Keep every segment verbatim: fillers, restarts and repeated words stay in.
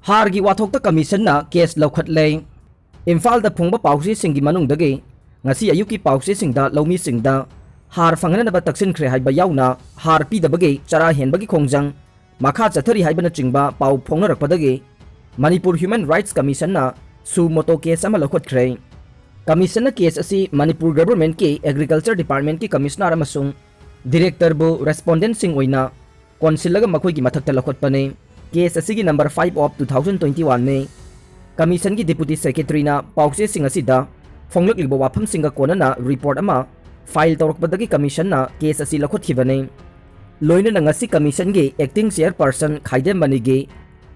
ꯍꯥꯔꯒꯤ ꯋꯥꯊꯣꯛꯇ ꯀꯃꯤꯁꯟꯅ case ꯂꯧꯈꯠꯂꯦ꯫ ꯏꯝꯐꯥꯜꯗ ꯐꯣꯡꯕ ꯄꯥꯎꯆꯦꯁꯤꯡꯒꯤ ꯃꯅꯨꯡꯗꯒꯤ ꯉꯁꯤ ꯑꯌꯨꯛꯀꯤ ꯄꯥꯎꯆꯦꯁꯤꯡꯗ ꯂꯧꯃꯤꯁꯤꯡꯗ ꯍꯥꯔ ꯐꯪꯍꯟꯅꯕ ꯇꯛꯁꯤꯟꯈ꯭ꯔꯦ ꯍꯥꯏꯕ ꯌꯥꯎꯅ ꯍꯥꯔ ꯄꯤꯗꯕꯒꯤ ꯆꯔꯥ ꯍꯦꯟꯕꯒꯤ ꯈꯣꯡꯖꯪ ꯃꯈꯥ ꯆꯠꯊꯔꯤ ꯍꯥꯏꯕꯅꯆꯤꯡꯕ ꯄꯥꯎ ꯐꯣꯡꯅꯔꯛꯄꯗꯒꯤ ꯃꯅꯤꯄꯨꯔ ꯍ꯭ꯌꯨꯃꯦꯟ ꯔꯥꯏꯠꯁ ꯀꯃꯤꯁꯟꯅ ꯁꯨ ꯃꯣꯇꯣ ꯀꯦꯁ ꯑꯃ ꯂꯧꯈꯠꯈ꯭ꯔꯦ꯫ ꯀꯃꯤꯁꯟꯅ ꯀꯦꯁ ꯑꯁꯤ ꯃꯅꯤꯄꯨꯔ ꯒꯚꯔꯟꯃꯦꯟꯠꯀꯤ ꯑꯦꯒ꯭ꯔꯤꯀꯜꯆꯔ ꯗꯤꯄꯥꯔꯠꯃꯦꯟꯠꯀꯤ ꯀꯃꯤꯁꯅꯔ ꯑꯃꯁꯨꯡ ꯗꯤꯔꯦꯛꯇꯔꯕꯨ ꯔꯦꯁꯄꯣꯟꯗꯦꯟꯠꯁꯤꯡ ꯑꯣꯏꯅ ꯀꯣꯟꯁꯤꯜꯂꯒ ꯃꯈꯣꯏꯒꯤ ꯃꯊꯛꯇ ꯂꯧꯈꯠꯄꯅꯤ꯫ ꯀꯦꯁ ꯑꯁꯤꯒꯤ number five of two thousand twenty-one ꯅꯤ꯫ ꯀꯃꯤꯁꯟꯒꯤ ꯗꯤꯄꯨꯇꯤ ꯁꯦꯀ꯭ꯔꯦꯇꯔꯤꯅ ꯄꯥꯎꯆꯦꯁꯤꯡ ꯑꯁꯤꯗ ꯐꯣꯡꯂꯛꯂꯤꯕ ꯋꯥꯐꯝꯁꯤꯡꯒ ꯀꯣꯟꯅꯅ ꯔꯤꯄꯣꯔꯠ ꯑꯃ ꯐꯥꯏꯜ ꯇꯧꯔꯛꯄꯗꯒꯤ ꯀꯃꯤꯁꯟꯅ ꯀꯦꯁ ꯑꯁꯤ ꯂꯧꯈꯠꯈꯤꯕꯅꯤ꯫ ꯂꯣꯏꯅꯅ ꯉꯁꯤ ꯀꯃꯤꯁꯟꯒꯤ ꯑꯦꯛꯇꯤꯡ ꯆꯦꯌꯔꯄꯔꯁꯟ ꯈꯥꯏꯗꯦꯝ ꯃꯅꯤꯒꯤ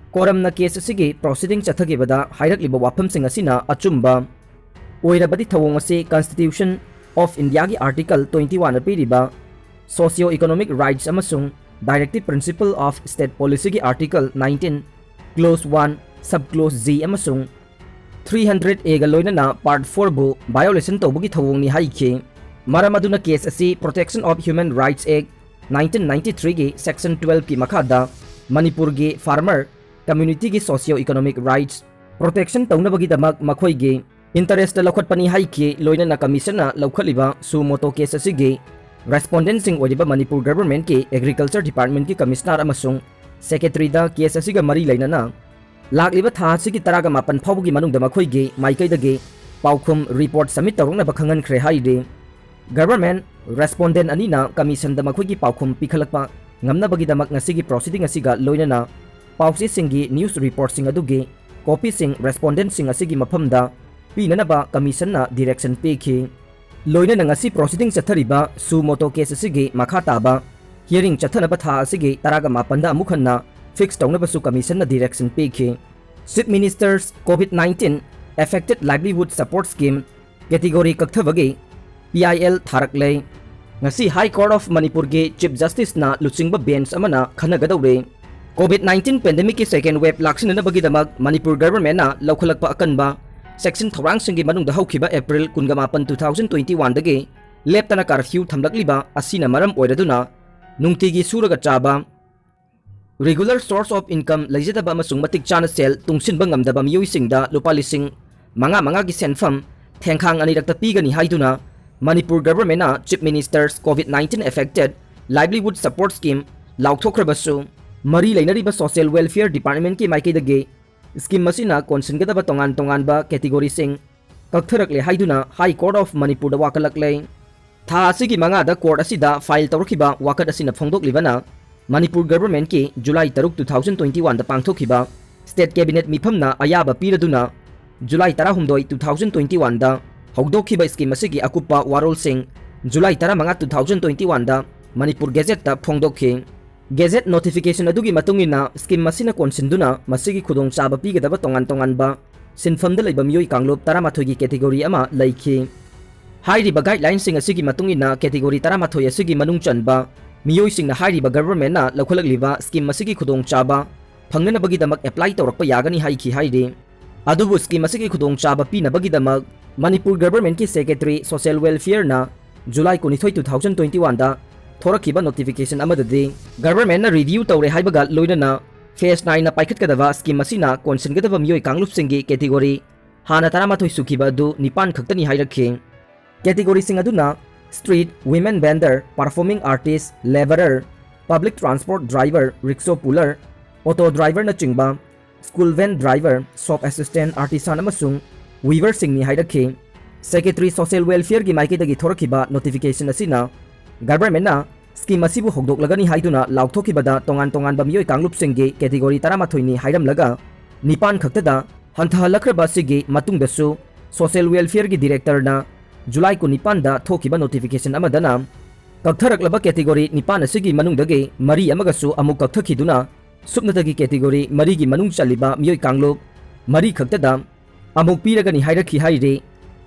ꯀꯣꯔꯝꯅ ꯀꯦꯁ ꯑꯁꯤꯒꯤ ꯄ꯭ꯔꯣꯁꯤꯗꯤꯡ ꯆꯠꯊꯈꯤꯕꯗ ꯍꯥꯏꯔꯛꯂꯤꯕ ꯋꯥꯐꯝꯁꯤꯡ ꯑꯁꯤꯅ ꯑꯆꯨꯝꯕ ꯑꯣꯏꯔꯕꯗꯤ ꯊꯧꯑꯣꯡ ꯑꯁꯤ Constitution of India ꯒꯤ Article twenty one ꯅ ꯄꯤꯔꯤꯕ socio economic rights ꯑꯃꯁꯨꯡ Directive Principle of State Policy ꯒꯤ Article nineteen, Clause one, Sub Clause G ꯑꯃꯁꯨꯡ three hundred A ꯒ ꯂꯣꯏꯅꯅ Part four ꯕꯨ violation ꯇꯧꯕꯒꯤ ꯊꯧꯑꯣꯡꯅꯤ ꯍꯥꯏꯈꯤ꯫ ꯃꯔꯝ ꯑꯗꯨꯅ ꯀꯦꯁ ꯑꯁꯤ Protection of Human Rights Act nineteen ninety three ꯒꯤ Section twelve ꯀꯤ ꯃꯈꯥꯗ ꯃꯅꯤꯄꯨꯔꯒꯤ farmer community ꯒꯤ socio economic rights protection ꯇꯧꯅꯕꯒꯤꯗꯃꯛ ꯃꯈꯣꯏꯒꯤ interest ꯇ ꯂꯧꯈꯠꯄꯅꯤ ꯍꯥꯏꯈꯤ꯫ ꯂꯣꯏꯅꯅ ꯀꯃꯤꯁꯟꯅ ꯂꯧꯈꯠꯂꯤꯕ ꯁꯨ ꯃꯣꯇꯣ ꯀꯦꯁ ꯑꯁꯤꯒꯤ ꯔꯦꯁꯄꯣꯟꯗꯦꯟꯠꯁꯤꯡ ꯑꯣꯏꯔꯤꯕ ꯃꯅꯤꯄꯨꯔ ꯒꯚꯔꯟꯃꯦꯟꯠꯀꯤ ꯑꯦꯒ꯭ꯔꯤꯀꯜꯆꯔ ꯗꯤꯄꯥꯔꯠꯃꯦꯟꯠꯀꯤ ꯀꯃꯤꯁꯅꯔ ꯑꯃꯁꯨꯡ ꯁꯦꯀ꯭ꯔꯦꯇꯔꯤꯗ ꯀꯦꯁ ꯑꯁꯤꯒ ꯃꯔꯤ ꯂꯩꯅꯅ ꯂꯥꯛꯂꯤꯕ ꯊꯥ ꯑꯁꯤꯒꯤ ꯇꯔꯥꯒ ꯃꯥꯄꯟ ꯐꯥꯎꯕꯒꯤ ꯃꯅꯨꯡꯗ ꯃꯈꯣꯏꯒꯤ ꯃꯥꯏꯀꯩꯗꯒꯤ ꯄꯥꯎꯈꯨꯝ ꯔꯤꯄꯣꯔꯠ ꯁꯕꯃꯤꯠ ꯇꯧꯔꯛꯅꯕ ꯈꯪꯍꯟꯈ꯭ꯔꯦ ꯍꯥꯏꯔꯤ꯫ ꯒꯚꯔꯟꯃꯦꯟꯠ ꯔꯦꯁꯄꯣꯟꯗꯦꯟꯠ ꯑꯅꯤꯅ ꯀꯃꯤꯁꯟꯗ ꯃꯈꯣꯏꯒꯤ ꯄꯥꯎꯈꯨꯝ ꯄꯤꯈꯠꯂꯛꯄ ꯉꯝꯅꯕꯒꯤꯗꯃꯛ ꯉꯁꯤꯒꯤ ꯄ꯭ꯔꯣꯁꯤꯗꯤꯡ ꯑꯁꯤꯒ ꯂꯣꯏꯅꯅ ꯄꯥꯎꯆꯦꯁꯤꯡꯒꯤ ꯅ꯭ꯌꯨꯁ ꯔꯤꯄꯣꯔꯠꯁꯤꯡ ꯑꯗꯨꯒꯤ ꯀꯣꯄꯤꯁꯤꯡ ꯔꯦꯁꯄꯣꯟꯗꯦꯟꯠꯁꯤꯡ ꯑꯁꯤꯒꯤ ꯃꯐꯝꯗ ꯄꯤꯅꯅꯕ ꯀꯃꯤꯁꯟꯅ ꯗꯤꯔꯦꯛꯁꯟ ꯄꯤꯈꯤ꯫ ꯂꯣꯏꯅꯅ ꯉꯁꯤ ꯄ꯭ꯔꯣꯁꯤꯗꯤꯡ ꯆꯠꯊꯔꯤꯕ ꯁꯨ ꯃꯣꯇꯣ ꯀꯦꯁ ꯑꯁꯤꯒꯤ ꯃꯈꯥ ꯇꯥꯕ ꯍꯤꯌꯔꯤꯡ ꯆꯠꯊꯅꯕ ꯊꯥ ꯑꯁꯤꯒꯤ ꯇꯔꯥꯒ ꯃꯥꯄꯟꯗ ꯑꯃꯨꯛ ꯍꯟꯅ ꯐꯤꯛꯁ ꯇꯧꯅꯕꯁꯨ ꯀꯃꯤꯁꯟꯅ ꯗꯤꯔꯦꯛꯁꯟ ꯄꯤꯈꯤ꯫ Chief Minister's COVID nineteen Affected Livelihood Support Scheme category ꯀꯛꯊꯕꯒꯤ P I L ꯊꯥꯔꯛꯂꯦ꯫ ꯉꯁꯤ High Court of ꯃꯅꯤꯄꯨꯔꯒꯤ ꯆꯤꯐ ꯖꯁꯇꯤꯁꯅ ꯂꯨꯆꯤꯡꯕ ꯕꯦꯟꯆ ꯑꯃꯅ ꯈꯟꯅꯒꯗꯧꯔꯤ꯫ COVID nineteen pandemic ꯀꯤ second wave ꯂꯥꯛꯁꯤꯟꯅꯅꯕꯒꯤꯗꯃꯛ ꯃꯅꯤꯄꯨꯔ ꯒꯚꯔꯟꯃꯦꯟꯠꯅ ꯂꯧꯈꯠꯂꯛꯄ ꯑꯀꯟꯕ ꯆꯦꯛꯁꯤꯟ ꯊꯧꯔꯥꯡꯁꯤꯡꯒꯤ ꯃꯅꯨꯡꯗ ꯍꯧꯈꯤꯕ April ꯀꯨꯟꯒ ꯃꯥꯄꯟ, two thousand twenty one ꯗꯒꯤ ꯂꯦꯞꯇꯅ curfew ꯊꯝꯂꯛꯂꯤꯕ ꯑꯁꯤꯅ ꯃꯔꯝ ꯑꯣꯏꯔꯗꯨꯅ ꯅꯨꯡꯇꯤꯒꯤ ꯁꯨꯔꯒ ꯆꯥꯕ, Regular source of income ꯂꯩꯖꯗꯕ ꯑꯃꯁꯨꯡ ꯃꯇꯤꯛ ꯆꯥꯅ ꯁꯦꯜ ꯇꯨꯡꯁꯤꯟꯕ ꯉꯝꯗꯕ ꯃꯤꯑꯣꯏꯁꯤꯡꯗ ꯂꯨꯄꯥ ꯂꯤꯁꯤꯡ ꯃꯉꯥ ꯃꯉꯥꯒꯤ ꯁꯦꯟꯐꯝ ꯊꯦꯡꯈꯥꯡ ꯑꯅꯤꯔꯛꯇ ꯄꯤꯒꯅꯤ ꯍꯥꯏꯗꯨꯅ Manipur ꯒꯚꯔꯟꯃꯦꯟꯠꯅ Chief Minister's COVID nineteen Affected Livelihood Support Scheme ꯂꯥꯎꯊꯣꯛꯈ꯭ꯔꯕꯁꯨ, ꯃꯔꯤ ꯂꯩꯅꯔꯤꯕ Social Welfare Departmentꯀꯤ ꯃꯥꯏꯀꯩꯗꯒꯤ ꯁ꯭ꯀꯤꯝ ꯑꯁꯤꯅ ꯀꯣꯟꯁꯤꯟꯒꯗꯕ ꯇꯣꯉꯥꯟ ꯇꯣꯉꯥꯟꯕ ꯀꯦꯇꯤꯒꯣꯔꯤꯁꯤꯡ ꯀꯛꯊꯔꯛꯂꯦ ꯍꯥꯏꯗꯨꯅ High Court of ꯃꯅꯤꯄꯨꯔꯗ ꯋꯥꯀꯠꯂꯛꯂꯦ꯫ ꯊꯥ ꯑꯁꯤꯒꯤ ꯃꯉꯥꯗ ꯀꯣꯔꯠ ꯑꯁꯤꯗ ꯐꯥꯏꯜ ꯇꯧꯔꯛꯈꯤꯕ ꯋꯥꯀꯠ ꯑꯁꯤꯅ ꯐꯣꯡꯗꯣꯛꯂꯤꯕꯅ ꯃꯅꯤꯄꯨꯔ ꯒꯚꯔꯟꯃꯦꯟꯠꯀꯤ ꯖꯨꯂꯥꯏ ꯇꯔꯨꯛ, two thousand twenty oneꯗ ꯄꯥꯡꯊꯣꯛꯈꯤꯕ ꯁ꯭ꯇꯦꯠ ꯀꯦꯕꯤꯅꯦꯠ ꯃꯤꯐꯝꯅ ꯑꯌꯥꯕ ꯄꯤꯔꯗꯨꯅ ꯖꯨꯂꯥꯏ ꯇꯔꯥꯍꯨꯝꯗꯣꯏ, two thousand twenty oneꯗ ꯍꯧꯗꯣꯛꯈꯤꯕ ꯁ꯭ꯀꯤꯝ ꯑꯁꯤꯒꯤ ꯑꯀꯨꯞꯄ ꯋꯥꯔꯣꯜꯁꯤꯡ ꯖꯨꯂꯥꯏ ꯇꯔꯥꯃꯉꯥ, two thousand twenty oneꯗ ꯃꯅꯤꯄꯨꯔ ꯒꯦꯖꯦꯠꯇ ꯐꯣꯡꯗꯣꯛꯈꯤ꯫ ꯒꯦꯖꯦꯠ ꯅꯣꯇꯤꯐꯤꯀꯦꯁꯟ ꯑꯗꯨꯒꯤ ꯃꯇꯨꯡ ꯏꯟꯅ ꯁ꯭ꯀꯤꯝ ꯑꯁꯤꯅ ꯀꯣꯟꯁꯤꯟꯗꯨꯅ ꯃꯁꯤꯒꯤ ꯈꯨꯗꯣꯡꯆꯥꯕ ꯄꯤꯒꯗꯕ ꯇꯣꯉꯥꯟ ꯇꯣꯉꯥꯟꯕ ꯁꯤꯟꯐꯝꯗ ꯂꯩꯕ ꯃꯤꯑꯣꯏ ꯀꯥꯡꯂꯨꯞ ꯇꯔꯥꯃꯥꯊꯣꯏꯒꯤ ꯀꯦꯇꯤꯒꯣꯔꯤ ꯑꯃ ꯂꯩꯈꯤ꯫ ꯍꯥꯏꯔꯤꯕ ꯒꯥꯏꯗꯂꯥꯏꯟꯁꯤꯡ ꯑꯁꯤꯒꯤ ꯃꯇꯨꯡ ꯏꯟꯅ ꯀꯦꯇꯤꯒꯣꯔꯤ ꯇꯔꯥꯃꯥꯊꯣꯏ ꯑꯁꯤꯒꯤ ꯃꯅꯨꯡ ꯆꯟꯕ ꯃꯤꯑꯣꯏꯁꯤꯡꯅ ꯍꯥꯏꯔꯤꯕ ꯒꯚꯔꯟꯃꯦꯟꯠꯅ ꯂꯧꯈꯠꯂꯛꯂꯤꯕ ꯁ꯭ꯀꯤꯝ ꯑꯁꯤꯒꯤ ꯈꯨꯗꯣꯡꯆꯥꯕ ꯐꯪꯅꯅꯕꯒꯤꯗꯃꯛ ꯑꯦꯄ꯭ꯂꯥꯏ ꯇꯧꯔꯛꯄ ꯌꯥꯒꯅꯤ ꯍꯥꯏꯈꯤ ꯍꯥꯏꯔꯤ꯫ ꯑꯗꯨꯕꯨ ꯁ꯭ꯀꯤꯝ ꯑꯁꯤꯒꯤ ꯈꯨꯗꯣꯡꯆꯥꯕ ꯄꯤꯅꯕꯒꯤꯗꯃꯛ ꯃꯅꯤꯄꯨꯔ ꯒꯚꯔꯟꯃꯦꯟꯠꯀꯤ Secretary Social Welfareꯅ ꯖꯨꯂꯥꯏ ꯀꯨꯟꯅꯤꯊꯣꯏ, two thousand twenty oneꯗ ꯊꯣꯔꯛꯈꯤꯕ ꯅꯣꯇꯤꯐꯤꯀꯦꯁꯟ ꯑꯃꯗꯗꯤ ꯒꯚꯔꯟꯃꯦꯟꯠꯅ ꯔꯤꯚ꯭ꯌꯨ ꯇꯧꯔꯦ ꯍꯥꯏꯕꯒ ꯂꯣꯏꯅꯅ ꯐꯦꯖ ꯅꯥꯏꯅ ꯄꯥꯏꯈꯠꯀꯗꯕ ꯁ꯭ꯀꯤꯝ ꯑꯁꯤꯅ ꯀꯣꯟꯁꯤꯟꯒꯗꯕ ꯃꯤꯑꯣꯏ ꯀꯥꯡꯂꯨꯞꯁꯤꯡꯒꯤ ꯀꯦꯇꯤꯒꯣꯔꯤ ꯍꯥꯟꯅ ꯇꯔꯥꯃꯥꯊꯣꯏ ꯁꯨꯈꯤꯕ ꯑꯗꯨ ꯅꯤꯄꯥꯟ ꯈꯛꯇꯅꯤ ꯍꯥꯏꯔꯛꯈꯤ꯫ ꯀꯦꯇꯤꯒꯣꯔꯤꯁꯤꯡ ꯑꯗꯨꯅ street, women vendor, performing artist, labourer, public transport driver, rickshaw puller, auto driverꯅꯆꯤꯡꯕ, school van driver, shop assistant, artisan ꯑꯃꯁꯨꯡ weaverꯁꯤꯡꯅꯤ ꯍꯥꯏꯔꯛꯈꯤ꯫ Secretary Social Welfareꯒꯤ ꯃꯥꯏꯀꯩꯗꯒꯤ ꯊꯣꯔꯛꯈꯤꯕ ꯅꯣꯇꯤꯐꯤꯀꯦꯁꯟ ꯑꯁꯤꯅ ꯒꯚꯔꯟꯃꯦꯟꯠꯅ ꯁ꯭ꯀꯤꯝ ꯑꯁꯤꯕꯨ ꯍꯧꯗꯣꯛꯂꯒꯅꯤ ꯍꯥꯏꯗꯨꯅ ꯂꯥꯎꯊꯣꯛꯈꯤꯕꯗ ꯇꯣꯉꯥꯟ ꯇꯣꯉꯥꯟꯕ ꯃꯤꯑꯣꯏ ꯀꯥꯡꯂꯨꯞꯁꯤꯡꯒꯤ ꯀꯦꯇꯤꯒꯣꯔꯤ ꯇꯔꯥꯃꯥꯊꯣꯏꯅꯤ ꯍꯥꯏꯔꯝꯂꯒ ꯅꯤꯄꯥꯟ ꯈꯛꯇꯗ ꯍꯟꯊꯍꯜꯂꯛꯈ꯭ꯔꯕ ꯑꯁꯤꯒꯤ ꯃꯇꯨꯡꯗꯁꯨ Social Welfareꯒꯤ Directorꯅ ꯖꯨꯂꯥꯏ ꯀꯨꯟꯅꯤꯄꯥꯟꯗ ꯊꯣꯛꯈꯤꯕ ꯅꯣꯇꯤꯐꯤꯀꯦꯁꯟ ꯑꯃꯗꯅ ꯀꯛꯊꯔꯛꯂꯕ ꯀꯦꯇꯤꯒꯣꯔꯤ ꯅꯤꯄꯥꯟ ꯑꯁꯤꯒꯤ ꯃꯅꯨꯡꯗꯒꯤ ꯃꯔꯤ ꯑꯃꯒꯁꯨ ꯑꯃꯨꯛ ꯀꯛꯊꯈꯤꯗꯨꯅ ꯁꯨꯞꯅꯇꯒꯤ ꯀꯦꯇꯤꯒꯣꯔꯤ ꯃꯔꯤꯒꯤ ꯃꯅꯨꯡ ꯆꯜꯂꯤꯕ ꯃꯤꯑꯣꯏ ꯀꯥꯡꯂꯨꯞ ꯃꯔꯤ ꯈꯛꯇꯗ ꯑꯃꯨꯛ ꯄꯤꯔꯒꯅꯤ ꯍꯥꯏꯔꯛꯈꯤ ꯍꯥꯏꯔꯤ꯫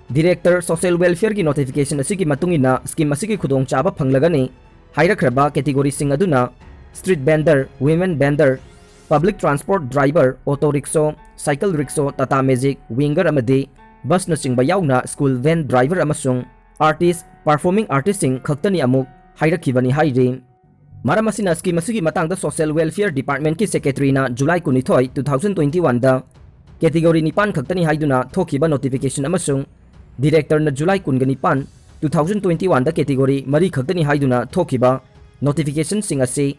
Director Social Welfareꯒꯤ ꯅꯣꯇꯤꯐꯤꯀꯦꯁꯟ ꯑꯁꯤꯒꯤ ꯃꯇꯨꯡ ꯏꯟꯅ ꯁ꯭ꯀꯤꯝ ꯑꯁꯤꯒꯤ ꯈꯨꯗꯣꯡꯆꯥꯕ ꯐꯪꯂꯒꯅꯤ ꯍꯥꯏꯔꯛꯈ꯭ꯔꯕ ꯀꯦꯇꯤꯒꯣꯔꯤꯁꯤꯡ ꯑꯗꯨꯅ street vendor, women vendor, public transport driver, auto rickshaw, cycle rickshaw, Tata Magic, winger ꯑꯃꯗꯤ ꯕꯁꯅꯆꯤꯡꯕ ꯌꯥꯎꯅ school van driver ꯑꯃꯁꯨꯡ artist, performing artistꯁꯤꯡ ꯈꯛꯇꯅꯤ ꯑꯃꯨꯛ ꯍꯥꯏꯔꯛꯈꯤꯕꯅꯤ ꯍꯥꯏꯔꯤ꯫ ꯃꯔꯝ ꯑꯁꯤꯅ scheme ꯑꯁꯤꯒꯤ ꯃꯇꯥꯡꯗ Social Welfare Departmentꯀꯤ Secretaryꯅ July ꯀꯨꯟꯅꯤꯊꯣꯏ, two thousand twenty-oneꯗ category ꯅꯤꯄꯥꯟ ꯈꯛꯇꯅꯤ ꯍꯥꯏꯗꯨꯅ ꯊꯣꯛꯈꯤꯕ notification ꯑꯃꯁꯨꯡ Directorꯅ July ꯀꯨꯟꯒ ꯅꯤꯄꯥꯟ, two thousand twenty-oneꯗ category ꯃꯔꯤ ꯈꯛꯇꯅꯤ ꯍꯥꯏꯗꯨꯅ ꯊꯣꯛꯈꯤꯕ notificationꯁꯤꯡ ꯑꯁꯤ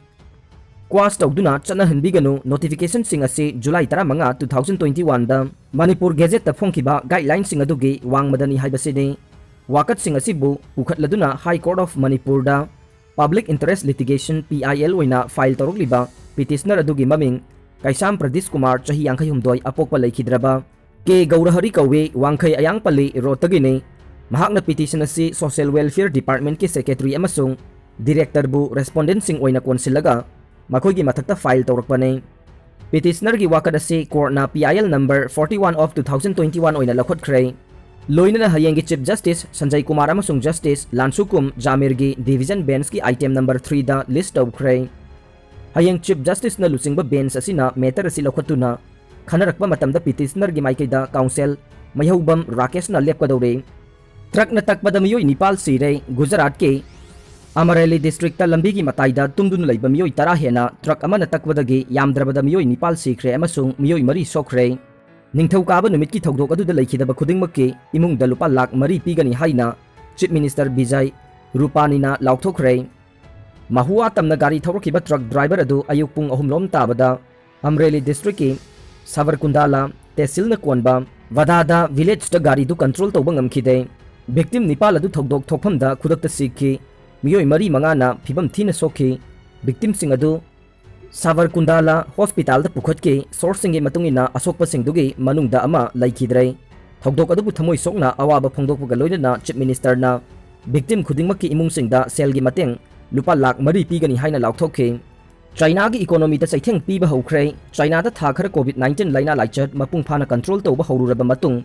quash ꯇꯧꯗꯨꯅ ꯆꯠꯅꯍꯟꯕꯤꯒꯅꯨ꯫ Notificationꯁꯤꯡ ꯑꯁꯤ July ꯇꯔꯥꯃꯉꯥ, two thousand twenty-oneꯗ ꯃꯅꯤꯄꯨꯔ Gazetteꯇ ꯐꯣꯡꯈꯤꯕ guidelineꯁꯤꯡ ꯑꯗꯨꯒꯤ ꯋꯥꯡꯃꯗꯅꯤ ꯍꯥꯏꯕꯁꯤꯅꯤ꯫ ꯋꯥꯀꯠꯁꯤꯡ ꯑꯁꯤꯕꯨ ꯄꯨꯈꯠꯂꯗꯨꯅ High Court of Manipurꯗ Public Interest Litigation, P I L, ꯑꯣꯏꯅ file ꯇꯧꯔꯛꯂꯤꯕ petitioner ꯑꯗꯨꯒꯤ ꯃꯃꯤꯡ ꯀꯩꯁꯥꯝ ꯄ꯭ꯔꯗꯤꯁ ꯀꯨꯃꯥꯔ, ꯆꯍꯤ ꯌꯥꯡꯈꯩ ꯍꯨꯝꯗꯣꯏ, ꯑꯄꯣꯛꯄ ꯂꯩꯈꯤꯗ꯭ꯔꯕ꯫ ꯀꯦ ꯒꯧꯔꯍꯔꯤ ꯀꯧꯏ, ꯋꯥꯡꯈꯩ ꯑꯌꯥꯡꯄꯜꯂꯤ ꯔꯣꯗꯇꯒꯤꯅꯤ꯫ ꯃꯍꯥꯛꯅ petition ꯑꯁꯤ Social Welfare Departmentꯀꯤ Secretary ꯑꯃꯁꯨꯡ Directorꯕꯨ respondentꯁꯤꯡ ꯑꯣꯏꯅ ꯀꯣꯟꯁꯤꯜꯂꯒ ꯃꯈꯣꯏꯒꯤ ꯃꯊꯛꯇ file ꯇꯧꯔꯛꯄꯅꯤ꯫ Petitionerꯒꯤ ꯋꯥꯀꯠ ꯑꯁꯤ courtꯅ P I L number forty-one of two thousand twenty-one ꯑꯣꯏꯅ ꯂꯧꯈꯠꯈ꯭ꯔꯦ꯫ ꯂꯣꯏꯅꯅ ꯍꯌꯦꯡꯒꯤ Chief Justice ꯁꯟꯖꯌ ꯀꯨꯃꯥꯔ ꯑꯃꯁꯨꯡ Justice ꯂꯥꯟꯁꯨꯀꯨꯝ ꯖꯥꯃꯤꯔꯒꯤ division benchꯀꯤ item number threeꯗ list ꯇꯧꯈ꯭ꯔꯦ꯫ ꯍꯌꯦꯡ Chief Justiceꯅ ꯂꯨꯆꯤꯡꯕ bench ꯑꯁꯤꯅ matter ꯑꯁꯤ ꯂꯧꯈꯠꯇꯨꯅ ꯈꯟꯅꯔꯛꯄ ꯃꯇꯝꯗ petitionerꯒꯤ ꯃꯥꯏꯀꯩꯗ counsel ꯃꯩꯍꯧꯕꯝ ꯔꯥꯀꯦꯁꯅ ꯂꯦꯞꯀꯗꯧꯔꯤ꯫ Truckꯅ ꯇꯛꯄꯗ ꯃꯤꯑꯣꯏ ꯅꯤꯄꯥꯜ ꯁꯤꯔꯦ꯫ ꯒꯨꯖꯔꯥꯠꯀꯤ ꯑꯃꯔꯦꯂꯤ districtꯇ ꯂꯝꯕꯤꯒꯤ ꯃꯇꯥꯏꯗ ꯇꯨꯝꯗꯨꯅ ꯂꯩꯕ ꯃꯤꯑꯣꯏ ꯇꯔꯥ ꯍꯦꯟꯅ truck ꯑꯃꯅ ꯇꯛꯄꯗꯒꯤ ꯌꯥꯝꯗ꯭ꯔꯕꯗ ꯃꯤꯑꯣꯏ ꯅꯤꯄꯥꯜ ꯁꯤꯈ꯭ꯔꯦ ꯑꯃꯁꯨꯡ ꯃꯤꯑꯣꯏ ꯃꯔꯤ ꯁꯣꯛꯈ꯭ꯔꯦ꯫ ꯅꯤꯡꯊꯧꯀꯥꯕ ꯅꯨꯃꯤꯠꯀꯤ ꯊꯧꯗꯣꯛ ꯑꯗꯨꯗ ꯂꯩꯈꯤꯗꯕ ꯈꯨꯗꯤꯡꯃꯛꯀꯤ ꯏꯃꯨꯡꯗ ꯂꯨꯄꯥ ꯂꯥꯈ ꯃꯔꯤ ꯄꯤꯒꯅꯤ ꯍꯥꯏꯅ Chief Minister ꯕꯤꯖꯥꯏ ꯔꯨꯄꯥꯅꯤꯅ ꯂꯥꯎꯊꯣꯛꯈ꯭ꯔꯦ꯫ ꯃꯍꯨꯋꯥ ꯇꯝꯅ ꯒꯥꯔꯤ ꯊꯧꯔꯛꯈꯤꯕ truck driver ꯑꯗꯨ ꯑꯌꯨꯛ ꯄꯨꯡ ꯑꯍꯨꯝ ꯂꯣꯝ ꯇꯥꯕꯗ ꯑꯝꯔꯦꯂꯤ districtꯀꯤ ꯁꯕꯔꯀꯨꯟꯗꯥꯂꯥ ꯇꯦꯁꯤꯜꯅ ꯀꯣꯟꯕ ꯚꯗꯥꯗꯥ villageꯇ ꯒꯥꯔꯤꯗꯨ control ꯇꯧꯕ ꯉꯝꯈꯤꯗꯦ꯫ Victim ꯅꯤꯄꯥꯜ ꯑꯗꯨ ꯊꯧꯗꯣꯛ ꯊꯣꯛꯐꯝꯗ ꯈꯨꯗꯛꯇ ꯁꯤꯈꯤ꯫ ꯃꯤꯑꯣꯏ ꯃꯔꯤ ꯃꯉꯥꯅ ꯐꯤꯚꯝ ꯊꯤꯅ ꯁꯣꯛꯈꯤ꯫ Victimꯁꯤꯡ ꯑꯗꯨ ꯁꯕꯔꯀꯨꯟꯗꯥꯂꯥ hospitalꯗ ꯄꯨꯈꯠꯈꯤ꯫ Sourceꯁꯤꯡꯒꯤ ꯃꯇꯨꯡ ꯏꯟꯅ ꯑꯁꯣꯛꯄꯁꯤꯡꯗꯨꯒꯤ ꯃꯅꯨꯡꯗ ꯑꯃ ꯂꯩꯈꯤꯗ꯭ꯔꯦ꯫ ꯊꯧꯗꯣꯛ ꯑꯗꯨꯕꯨ ꯊꯃꯣꯏ ꯁꯣꯛꯅ ꯑꯋꯥꯕ ꯐꯣꯡꯗꯣꯛꯄꯒ ꯂꯣꯏꯅꯅ Chief Ministerꯅ victim ꯈꯨꯗꯤꯡꯃꯛꯀꯤ ꯏꯃꯨꯡꯁꯤꯡꯗ ꯁꯦꯜꯒꯤ ꯃꯇꯦꯡ ꯂꯨꯄꯥ ꯂꯥꯈ ꯃꯔꯤ ꯄꯤꯒꯅꯤ ꯍꯥꯏꯅ ꯂꯥꯎꯊꯣꯛꯈꯤ꯫ ꯆꯥꯏꯅꯥꯒꯤ economyꯗ ꯆꯩꯊꯦꯡ ꯄꯤꯕ ꯍꯧꯈ꯭ꯔꯦ꯫ ꯆꯥꯏꯅꯥꯗ ꯊꯥ ꯈꯔ COVID nineteen ꯂꯥꯏꯅꯥ ꯂꯥꯏꯆꯠ ꯃꯄꯨꯡ ꯐꯥꯅ control ꯇꯧꯕ ꯍꯧꯔꯨꯔꯕ ꯃꯇꯨꯡ,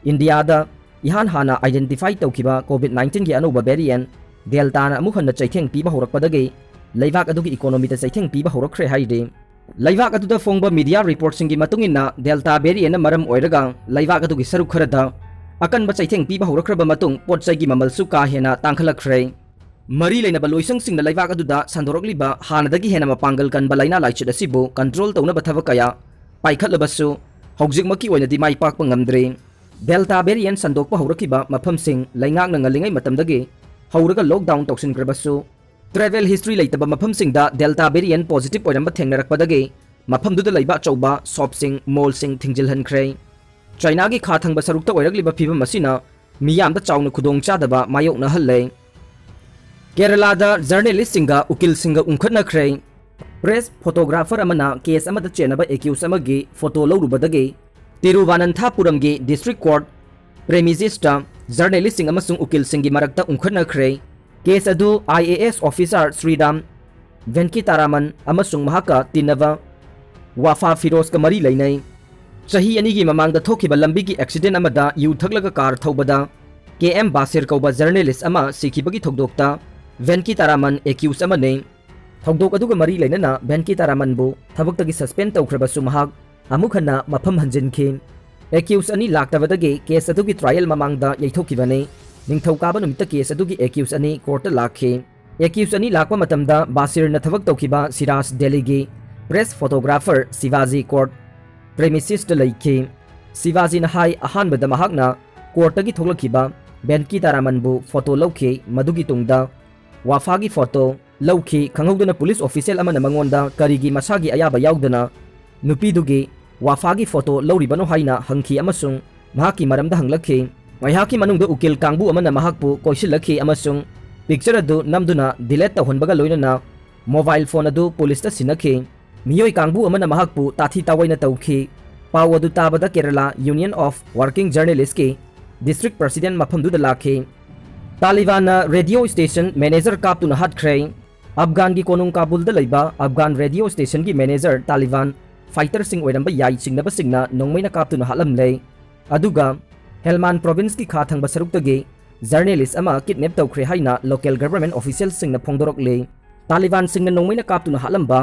ꯏꯟꯗꯤꯌꯥꯗ ꯏꯍꯥꯟ ꯍꯥꯟꯅ identify ꯇꯧꯈꯤꯕ COVID nineteenꯒꯤ ꯑꯅꯧꯕ variant Deltaꯅ ꯑꯃꯨꯛ ꯍꯟꯅ ꯆꯩꯊꯦꯡ ꯄꯤꯕ ꯍꯧꯔꯛꯄꯗꯒꯤ ꯂꯩꯕꯥꯛ ꯑꯗꯨꯒꯤ economyꯗ ꯆꯩꯊꯦꯡ ꯄꯤꯕ ꯍꯧꯔꯛꯈ꯭ꯔꯦ ꯍꯥꯏꯔꯤ꯫ ꯂꯩꯕꯥꯛ ꯑꯗꯨꯗ ꯐꯣꯡꯕ media reportꯁꯤꯡꯒꯤ ꯃꯇꯨꯡ ꯏꯟꯅ, Delta variantꯅ ꯃꯔꯝ ꯑꯣꯏꯔꯒ ꯂꯩꯕꯥꯛ ꯑꯗꯨꯒꯤ ꯁꯔꯨꯛ ꯈꯔꯗ ꯑꯀꯟꯕ ꯆꯩꯊꯦꯡ ꯄꯤꯕ ꯍꯧꯔꯛꯈ꯭ꯔꯕ ꯃꯇꯨꯡ, ꯄꯣꯠ ꯆꯩꯒꯤ ꯃꯃꯜꯁꯨ ꯀꯥ ꯍꯦꯟꯅ ꯇꯥꯡꯈꯠꯂꯛꯈ꯭ꯔꯦ꯫ ꯃꯔꯤ ꯂꯩꯅꯕ ꯂꯣꯏꯁꯪꯁꯤꯡꯅ ꯂꯩꯕꯥꯛ ꯑꯗꯨꯗ ꯁꯟꯗꯣꯔꯛꯂꯤꯕ ꯍꯥꯟꯅꯗꯒꯤ ꯍꯦꯟꯅ ꯃꯄꯥꯡꯒꯜ ꯀꯟꯕ ꯂꯥꯏꯅꯥ ꯂꯥꯏꯆꯠ ꯑꯁꯤꯕꯨ ꯀꯟꯇ꯭ꯔꯣꯜ ꯇꯧꯅꯕ ꯊꯕꯛ ꯀꯌꯥ ꯄꯥꯏꯈꯠꯂꯕꯁꯨ, ꯍꯧꯖꯤꯛꯃꯛꯀꯤ ꯑꯣꯏꯅꯗꯤ ꯃꯥꯏ ꯄꯥꯛꯄ ꯉꯝꯗ꯭ꯔꯤ꯫ ꯗꯦꯜꯇꯥ ꯚꯦꯔꯤꯌꯦꯟ ꯁꯟꯗꯣꯛꯄ ꯍꯧꯔꯛꯈꯤꯕ ꯃꯐꯝꯁꯤꯡ ꯂꯩꯉꯥꯛꯅ ꯉꯜꯂꯤꯉꯩ ꯃꯇꯝꯗꯒꯤ ꯍꯧꯔꯒ ꯂꯣꯛꯗꯥꯎꯟ ꯇꯧꯁꯤꯟꯈ꯭ꯔꯕꯁꯨ, ꯇ꯭ꯔꯦꯚꯦꯜ ꯍꯤꯁꯇ꯭ꯔꯤ ꯂꯩꯇꯕ ꯃꯐꯝꯁꯤꯡꯗ ꯗꯦꯜꯇꯥ ꯚꯦꯔꯤꯌꯦꯟ ꯄꯣꯖꯤꯇꯤꯚ ꯑꯣꯏꯔꯝꯕ ꯊꯦꯡꯅꯔꯛꯄꯗꯒꯤ ꯃꯐꯝꯗꯨꯗ ꯂꯩꯕ ꯑꯆꯧꯕ ꯁꯣꯞꯁꯤꯡ, ꯃꯣꯜꯁꯤꯡ ꯊꯤꯡꯖꯤꯜꯍꯟꯈ꯭ꯔꯦ꯫ ꯆꯥꯏꯅꯥꯒꯤ ꯈꯥ ꯊꯪꯕ ꯁꯔꯨꯛꯇ ꯑꯣꯏꯔꯛꯂꯤꯕ ꯐꯤꯕꯝ ꯑꯁꯤꯅ ꯃꯤꯌꯥꯝꯗ ꯆꯥꯎꯅ ꯈꯨꯗꯣꯡꯆꯥꯗꯕ ꯃꯥꯌꯣꯛꯅꯍꯜꯂꯦ꯫ ꯀꯦꯔꯂꯥꯗ ꯖꯔꯅꯦꯂꯤꯁꯁꯤꯡꯒ ꯎꯀꯤꯜꯁꯤꯡꯒ ꯎꯪꯈꯠꯅꯈ꯭ꯔꯦ꯫ ꯄ꯭ꯔꯦꯁ ꯐꯣꯇꯣꯒ꯭ꯔꯥꯐꯔ ꯑꯃꯅ ꯀꯦꯁ ꯑꯃꯗ ꯆꯦꯟꯅꯕ ꯑꯦꯀ꯭ꯌꯨꯁ ꯑꯃꯒꯤ ꯐꯣꯇꯣ ꯂꯧꯔꯨꯕꯗꯒꯤ ꯇꯤꯔꯨꯚꯥꯅꯟꯊꯥꯄꯨꯔꯝꯒꯤ ꯗꯤꯁꯇ꯭ꯔꯤꯛ ꯀꯣꯔꯠ ꯄ꯭ꯔꯦꯃꯤꯁꯤꯁꯇ ꯖꯔꯅꯦꯂꯤꯁꯁꯤꯡ ꯑꯃꯁꯨꯡ ꯎꯀꯤꯜꯁꯤꯡꯒꯤ ꯃꯔꯛꯇ ꯎꯪꯈꯠꯅꯈ꯭ꯔꯦ꯫ ꯀꯦꯁ ꯑꯗꯨ I A S officer Shriram ꯚꯦꯟꯀꯤꯇꯥꯔꯥꯃꯟ ꯑꯃꯁꯨꯡ ꯃꯍꯥꯛꯀ ꯇꯤꯟꯅꯕ ꯋꯥꯐꯥ ꯐꯤꯔꯣꯖꯀ ꯃꯔꯤ ꯂꯩꯅꯩ꯫ ꯆꯍꯤ ꯑꯅꯤꯒꯤ ꯃꯃꯥꯡꯗ ꯊꯣꯛꯈꯤꯕ ꯂꯝꯕꯤꯒꯤ ꯑꯦꯛꯁꯤꯗꯦꯟ ꯑꯃꯗ ꯌꯨ ꯊꯛꯂꯒ ꯀꯥꯔ ꯊꯧꯕꯗ ꯀꯦ ꯑꯦꯝ ꯕꯥꯁꯤꯔ ꯀꯧꯕ ꯖꯔꯅꯦꯂꯤꯁ ꯑꯃ ꯁꯤꯈꯤꯕꯒꯤ ꯊꯧꯗꯣꯛꯇ ꯚꯦꯟꯀꯤꯇꯥꯔꯥꯃꯟ ꯑꯦꯀ꯭ꯌꯨꯁ ꯑꯃꯅꯤ꯫ ꯊꯧꯗꯣꯛ ꯑꯗꯨꯒ ꯃꯔꯤ ꯂꯩꯅꯅ ꯚꯦꯟꯀꯤꯇꯥꯔꯥꯃꯟꯕꯨ ꯊꯕꯛꯇꯒꯤ ꯁꯁꯄꯦꯟ ꯇꯧꯈ꯭ꯔꯕꯁꯨ ꯃꯍꯥꯛ ꯑꯃꯨꯛ ꯍꯟꯅ ꯃꯐꯝ ꯍꯟꯖꯤꯟꯈꯤ꯫ ꯑꯦꯀ꯭ꯌꯨꯁ ꯑꯅꯤ ꯂꯥꯛꯇꯕꯗꯒꯤ ꯀꯦꯁ ꯑꯗꯨꯒꯤ ꯇ꯭ꯔꯥꯏꯌꯦꯜ ꯃꯃꯥꯡꯗ ꯌꯩꯊꯣꯛꯈꯤꯕꯅꯤ꯫ ꯅꯤꯡꯊꯧꯀꯥꯕ ꯅꯨꯃꯤꯠꯇ ꯀꯦꯁ ꯑꯗꯨꯒꯤ ꯑꯦꯀ꯭ꯌꯨꯁ ꯑꯅꯤ ꯀꯣꯔꯠꯇ ꯂꯥꯛꯈꯤ꯫ ꯑꯦꯀ꯭ꯌꯨꯁ ꯑꯅꯤ ꯂꯥꯛꯄ ꯃꯇꯝꯗ ꯕꯥꯁꯤꯔꯅ ꯊꯕꯛ ꯇꯧꯈꯤꯕ ꯁꯤꯔꯥꯖ ꯗꯦꯜꯂꯤꯒꯤ ꯄ꯭ꯔꯦꯁ ꯐꯣꯇꯣꯒ꯭ꯔꯥꯐꯔ ꯁꯤꯚꯥꯖꯤ ꯀꯣꯔꯠ ꯄ꯭ꯔꯦꯃꯤꯁꯤꯁꯇ ꯂꯩꯈꯤ꯫ ꯁꯤꯚꯥꯖꯤꯅ ꯍꯥꯏ, ꯑꯍꯥꯟꯕꯗ ꯃꯍꯥꯛꯅ ꯀꯣꯔꯠꯇꯒꯤ ꯊꯣꯛꯂꯛꯈꯤꯕ ꯚꯦꯟꯀꯤꯇꯥꯔꯥꯃꯟꯕꯨ ꯐꯣꯇꯣ ꯂꯧꯈꯤ, ꯃꯗꯨꯒꯤ ꯇꯨꯡꯗ ꯋꯥꯐꯥꯒꯤ ꯐꯣꯇꯣ ꯂꯧꯈꯤ꯫ ꯈꯪꯍꯧꯗꯅ ꯄꯨꯂꯤꯁ ꯑꯣꯐꯤꯁꯤꯌꯦꯜ ꯑꯃꯅ ꯃꯉꯣꯟꯗ ꯀꯔꯤꯒꯤ ꯃꯁꯥꯒꯤ ꯑꯌꯥꯕ ꯌꯥꯎꯗꯅ ꯅꯨꯄꯤꯗꯨꯒꯤ ꯋꯥꯐꯥꯒꯤ ꯐꯣꯇꯣ ꯂꯧꯔꯤꯕꯅꯣ ꯍꯥꯏꯅ ꯍꯪꯈꯤ ꯑꯃꯁꯨꯡ ꯃꯍꯥꯛꯀꯤ ꯃꯔꯝꯗ ꯍꯪꯂꯛꯈꯤ꯫ ꯉꯥꯏꯍꯥꯛꯀꯤ ꯃꯅꯨꯡꯗ ꯎꯀꯤꯜ ꯀꯥꯡꯕꯨ ꯑꯃꯅ ꯃꯍꯥꯛꯄꯨ ꯀꯣꯏꯁꯤꯜꯂꯛꯈꯤ ꯑꯃꯁꯨꯡ ꯄꯤꯛꯆꯔ ꯑꯗꯨ ꯅꯝꯗꯨꯅ ꯗꯤꯂꯦꯠ ꯇꯧꯍꯟꯕꯒ ꯂꯣꯏꯅꯅ ꯃꯣꯕꯥꯏꯜ ꯐꯣꯟ ꯑꯗꯨ ꯄꯨꯂꯤꯁꯇ ꯁꯤꯟꯅꯈꯤ꯫ ꯃꯤꯑꯣꯏ ꯀꯥꯡꯕꯨ ꯑꯃꯅ ꯃꯍꯥꯛꯄꯨ ꯇꯥꯊꯤ ꯇꯥꯑꯣꯏꯅ ꯇꯧꯈꯤ꯫ ꯄꯥꯎ ꯑꯗꯨ ꯇꯥꯕꯗ ꯀꯦꯔꯂꯥ ꯌꯨꯅꯤꯌꯟ ꯑꯣꯐ ꯋꯥꯔꯀꯤꯡ ꯖꯔꯅꯦꯂꯤꯁꯀꯤ ꯗꯤꯁꯇ꯭ꯔꯤꯛ ꯄ꯭ꯔꯁꯤꯗꯦꯟ ꯃꯐꯝꯗꯨꯗ ꯂꯥꯛꯈꯤ꯫ ꯇꯥꯂꯤꯕꯥꯟꯅ ꯔꯦꯗꯤꯑꯣ ꯁ꯭ꯇꯦꯁꯟ ꯃꯦꯅꯦꯖꯔ ꯀꯥꯞꯇꯨꯅ ꯍꯥꯠꯈ꯭ꯔꯦ꯫ ꯑꯐꯒꯥꯟꯒꯤ ꯀꯣꯅꯨꯡ ꯀꯥꯕꯨꯜꯗ ꯂꯩꯕ ꯑꯐꯒꯥꯟ ꯔꯦꯗꯤꯑꯣ ꯁ꯭ꯇꯦꯁꯟꯒꯤ ꯃꯦꯅꯦꯖꯔ ꯇꯥꯂꯤꯕꯥꯟ ꯐꯥꯏꯇꯔꯁꯤꯡ ꯑꯣꯏꯔꯝꯕ ꯌꯥꯏ ꯆꯤꯡꯅꯕꯁꯤꯡꯅ ꯅꯣꯡꯃꯩꯅ ꯀꯥꯞꯇꯨꯅ ꯍꯥꯠꯂꯝꯂꯦ꯫ ꯑꯗꯨꯒ ꯍꯦꯜꯃꯥꯟ ꯄ꯭ꯔꯣꯚꯤꯟꯁꯀꯤ ꯈꯥ ꯊꯪꯕ ꯁꯔꯨꯛꯇꯒꯤ ꯖꯔꯅꯦꯂꯤꯁ ꯑꯃ ꯀꯤꯗꯅꯦꯞ ꯇꯧꯈ꯭ꯔꯦ ꯍꯥꯏꯅ ꯂꯣꯀꯦꯜ ꯒꯚꯔꯟꯃꯦꯟꯠ ꯑꯣꯐꯤꯁꯤꯌꯦꯜꯁꯤꯡꯅ ꯐꯣꯡꯗꯣꯔꯛꯂꯤ꯫ ꯇꯥꯂꯤꯕꯥꯟꯁꯤꯡꯅ ꯅꯣꯡꯃꯩꯅ ꯀꯥꯞꯇꯨꯅ ꯍꯥꯠꯂꯝꯕ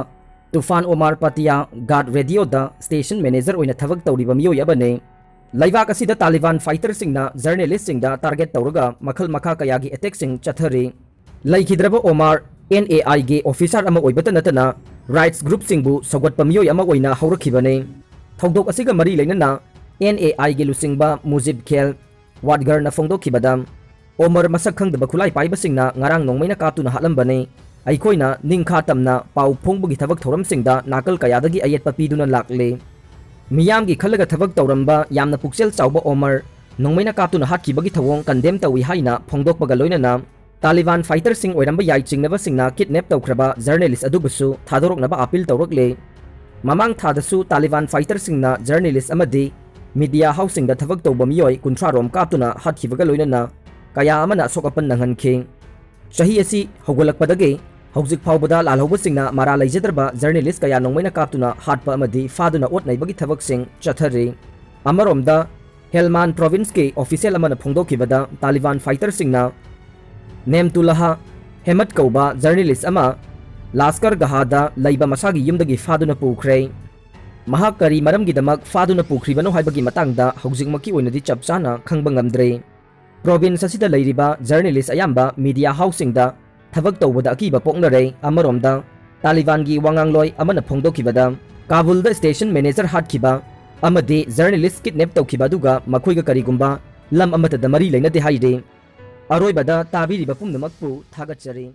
ꯇꯨꯐꯥꯟ ꯑꯣꯃꯥꯔ ꯄꯥꯇꯤꯌꯥ ꯒꯥꯗ ꯔꯦꯗꯤꯑꯣꯗ ꯁ꯭ꯇꯦꯁꯟ ꯃꯦꯅꯦꯖꯔ ꯑꯣꯏꯅ ꯊꯕꯛ ꯇꯧꯔꯤꯕ ꯃꯤꯑꯣꯏ ꯑꯃꯅꯤ꯫ ꯂꯩꯕꯥꯛ ꯑꯁꯤꯗ ꯇꯥꯂꯤꯕꯥꯟ ꯐꯥꯏꯇꯔꯁꯤꯡꯅ ꯖꯔꯅꯦꯂꯤꯁꯁꯤꯡꯗ ꯇꯥꯔꯒꯦꯠ ꯇꯧꯔꯒ ꯃꯈꯜ ꯃꯈꯥ ꯀꯌꯥꯒꯤ ꯑꯦꯇꯦꯛꯁꯤꯡ ꯆꯠꯊꯔꯤ꯫ ꯂꯩꯈꯤꯗ꯭ꯔꯕ ꯑꯣꯃꯥꯔ ꯑꯦꯟ ꯑꯦ ꯑꯥꯏꯒꯤ ꯑꯣꯐꯤꯁꯥꯔ ꯑꯃ ꯑꯣꯏꯕꯇ ꯅꯠꯇꯅ rights groupꯁꯤꯡꯕꯨ ꯁꯧꯒꯠꯄ ꯃꯤꯑꯣꯏ ꯑꯃ ꯑꯣꯏꯅ ꯍꯧꯔꯛꯈꯤꯕꯅꯤ꯫ ꯊꯧꯗꯣꯛ ꯑꯁꯤꯒ ꯃꯔꯤ ꯂꯩꯅꯅ ꯑꯦꯟ ꯑꯦ ꯑꯥꯏꯒꯤ ꯂꯨꯆꯤꯡꯕ ꯃꯨꯖꯤꯕ ꯈꯦꯜ ꯋꯥꯗꯒꯔꯅ ꯐꯣꯡꯗꯣꯛꯈꯤꯕꯗ, ꯑꯣꯃꯔ ꯃꯁꯛ ꯈꯪꯗꯕ ꯈꯨꯠꯂꯥꯏ ꯄꯥꯏꯕꯁꯤꯡꯅ ꯉꯔꯥꯡ ꯅꯣꯡꯃꯩꯅ ꯀꯥꯞꯇꯨꯅ ꯍꯥꯠꯂꯝꯕꯅꯤ꯫ ꯑꯩꯈꯣꯏꯅ ꯅꯤꯡꯈꯥ ꯇꯝꯅ ꯄꯥꯎ ꯐꯣꯡꯕꯒꯤ ꯊꯕꯛ ꯊꯧꯔꯝꯁꯤꯡꯗ ꯅꯥꯀꯜ ꯀꯌꯥꯗꯒꯤ ꯑꯌꯦꯠꯄ ꯄꯤꯗꯨꯅ ꯂꯥꯛꯂꯤ꯫ ꯃꯤꯌꯥꯝꯒꯤ ꯈꯜꯂꯒ ꯊꯕꯛ ꯇꯧꯔꯝꯕ ꯌꯥꯝꯅ ꯄꯨꯛꯆꯦꯜ ꯆꯥꯎꯕ ꯑꯣꯃꯔ ꯅꯣꯡꯃꯩꯅ ꯀꯥꯞꯇꯨꯅ ꯍꯥꯠꯈꯤꯕꯒꯤ ꯊꯧꯑꯣꯡ condemn ꯇꯧꯏ ꯍꯥꯏꯅ ꯐꯣꯡꯗꯣꯛꯄꯒ ꯂꯣꯏꯅꯅ ꯇꯥꯂꯤꯕꯥꯟ fighterꯁꯤꯡ ꯑꯣꯏꯔꯝꯕ ꯌꯥꯏ ꯆꯤꯡꯅꯕꯁꯤꯡꯅ kidnap ꯇꯧꯈ꯭ꯔꯕ journalist ꯑꯗꯨꯕꯨꯁꯨ ꯊꯥꯗꯣꯔꯛꯅꯕ appeal ꯇꯧꯔꯛꯂꯦ꯫ ꯃꯃꯥꯡ ꯊꯥꯗꯁꯨ ꯇꯥꯂꯤꯕꯥꯟ fighterꯁꯤꯡꯅ journalist ꯑꯃꯗꯤ media houseꯁꯤꯡꯗ ꯊꯕꯛ ꯇꯧꯕ ꯃꯤꯑꯣꯏ ꯀꯨꯟꯊ꯭ꯔꯥ ꯔꯣꯝ ꯀꯥꯞꯇꯨꯅ ꯍꯥꯠꯈꯤꯕꯒ ꯂꯣꯏꯅꯅ ꯀꯌꯥ ꯑꯃꯅ ꯑꯁꯣꯛ ꯑꯄꯟ ꯅꯪꯍꯟꯈꯤ꯫ ꯆꯍꯤ ꯑꯁꯤ ꯍꯧꯒꯠꯂꯛꯄꯗꯒꯤ ꯍꯧꯖꯤꯛ ꯐꯥꯎꯕꯗ ꯂꯥꯜꯍꯧꯕꯁꯤꯡꯅ ꯃꯔꯥ ꯂꯩꯖꯗ꯭ꯔꯕ journalist ꯀꯌꯥ ꯅꯣꯡꯃꯩꯅ ꯀꯥꯞꯇꯨꯅ ꯍꯥꯠꯄ ꯑꯃꯗꯤ ꯐꯥꯗꯨꯅ ꯑꯣꯠ ꯅꯩꯕꯒꯤ ꯊꯕꯛꯁꯤꯡ ꯆꯠꯊꯔꯤ꯫ ꯑꯃꯔꯣꯝꯗ, ꯍꯦꯜꯃꯥꯟ provinceꯀꯤ official ꯑꯃꯅ ꯐꯣꯡꯗꯣꯛꯈꯤꯕꯗ, ꯇꯥꯂꯤꯕꯥꯟ fighterꯁꯤꯡꯅ ꯅꯦꯝꯇꯨꯂꯥꯍ ꯍꯦꯃꯠ ꯀꯧꯕ journalist ꯑꯃ ꯂꯥꯁꯀꯔ ꯒꯍꯥꯗ ꯂꯩꯕ ꯃꯁꯥꯒꯤ ꯌꯨꯝꯗꯒꯤ ꯐꯥꯗꯨꯅ ꯄꯨꯈ꯭ꯔꯦ꯫ ꯃꯍꯥꯛ ꯀꯔꯤ ꯃꯔꯝꯒꯤꯗꯃꯛ ꯐꯥꯗꯨꯅ ꯄꯨꯈ꯭ꯔꯤꯕꯅꯣ ꯍꯥꯏꯕꯒꯤ ꯃꯇꯥꯡꯗ ꯍꯧꯖꯤꯛꯃꯛꯀꯤ ꯑꯣꯏꯅꯗꯤ ꯆꯞ ꯆꯥꯅ ꯈꯪꯕ ꯉꯝꯗ꯭ꯔꯤ꯫ Province ꯑꯁꯤꯗ ꯂꯩꯔꯤꯕ journalist ꯑꯌꯥꯝꯕ media houseꯁꯤꯡꯗ ꯊꯕꯛ ꯇꯧꯕꯗ ꯑꯀꯤꯕ ꯄꯣꯛꯅꯔꯦ꯫ ꯑꯃꯔꯣꯝꯗ, ꯇꯥꯂꯤꯕꯥꯟꯒꯤ ꯋꯥꯉꯥꯡꯂꯣꯏ ꯑꯃꯅ ꯐꯣꯡꯗꯣꯛꯈꯤꯕꯗ, ꯀꯥꯕꯨꯜꯗ station manager ꯍꯥꯠꯈꯤꯕ ꯑꯃꯗꯤ journalist kidnap ꯇꯧꯈꯤꯕ ꯑꯗꯨꯒ ꯃꯈꯣꯏꯒ ꯀꯔꯤꯒꯨꯝꯕ ꯂꯝ ꯑꯃꯠꯇꯗ ꯃꯔꯤ ꯂꯩꯅꯗꯦ ꯍꯥꯏꯔꯤ꯫ ꯑꯔꯣꯏꯕꯗ ꯇꯥꯕꯤꯔꯤꯕ ꯄꯨꯝꯅꯃꯛꯄꯨ ꯊꯥꯒꯠꯆꯔꯤ꯫